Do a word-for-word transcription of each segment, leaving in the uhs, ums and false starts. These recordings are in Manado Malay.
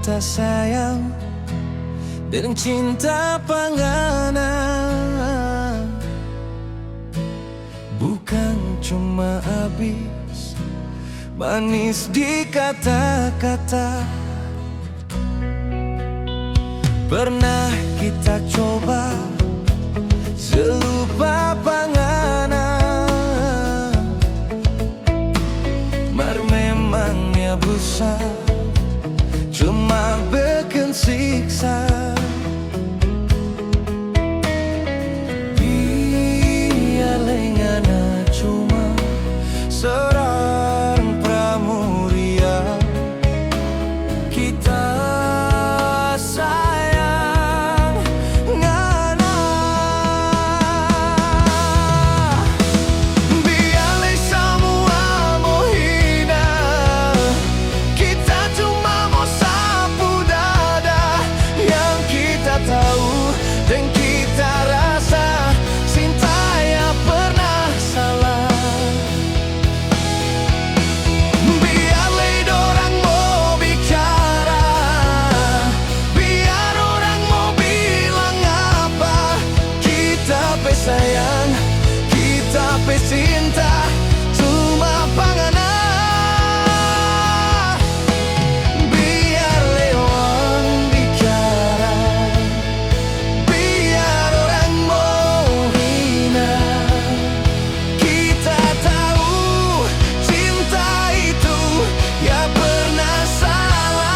Kita sayang deng cinta pa ngana, bukan cuma abis manis di kata-kata. Pernah kita coba se lupa pa ngana, mar memang ya busa cuma bikin siksa. Biar lei ngana cuma seorang pramuria, kita sayang ngana. Biar lei samua mo hina, kita cuma mo sapu dada. Yang kita tau deng kita rasa, cinta ya pernah salah. Biar lei dorang mo bicara, biar orang mo bilang apa, kita pe sayang, kita pe cinta cuma pa ngana. Biar lei orang bicara, biar orang mo hina, kita tau cinta itu ya pernah salah.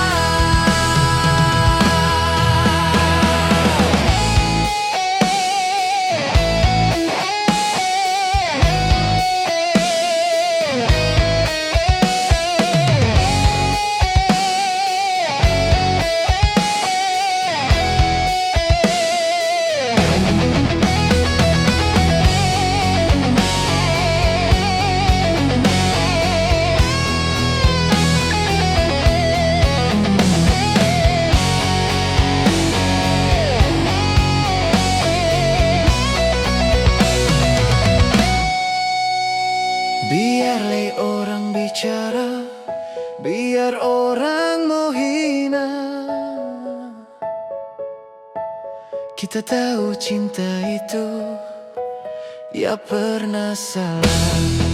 Biar lei orang bicara, biar orang mo hina, kita tau cinta itu ya pernah salah.